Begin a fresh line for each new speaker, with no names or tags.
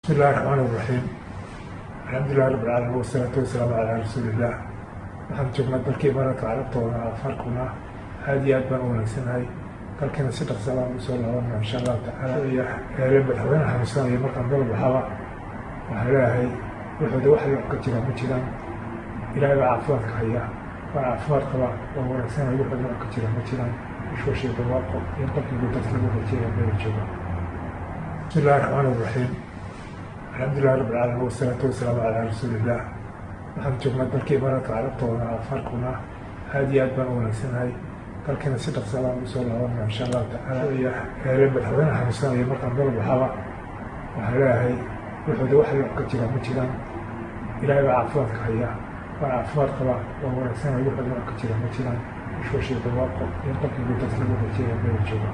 Bismi illahi raxmaan iraxiim, alxamdulilah rabbi alcaalamiin, wasalaatu wasalaamu calaa rasuuliillah. Waxaan joognaa dalka Imaaraadka Carabta, oona afarkuna aada iyo aad baan u wanaagsanahay. Dalkana si dhaqsa baan usoo laabanaa, insha Allahu tacaala. Iyo madaxweyne xanuunsanaya markaan dal baxaba, waxaan leeyahay wuxuuda wax loo ka jira ma jiraan. Ilaahay baa caafimaadka haya, waan caafimaad qabaa, waan wanaagsanahay. Wuxuuda wax ka jira ma jiraan. Ishwashii barwaaqo iyo dalkiigu dadkiigu rajeeya meel jooga. Bismi illahi raxmaan iraxiim, alxamdulilah rabbi alcaalamiin, wasalaatu wasalaamu calaa rasuuliillah. Waxaan joognaa dalka Imaaraadka Carabta, oona afarkuna aada iyo aad baan u wanaagsanahay. Dalkana si dhaqsa baan usoo laabanaa, insha Allahu tacaala. Iyo madaxweyne xanuunsanaya markaan dal baxaba, waxaan leeyahay wuxuuda wax loo ka jira ma jiraan. Ilaahay baa caafimaadka haya, waan caafimaad qabaa, waan wanaagsanahay. Wuxuuda wax ka jira ma jiraan. Ishwashii barwaaqo iyo dalkiigu dadkiigu rajeeya meel jooga.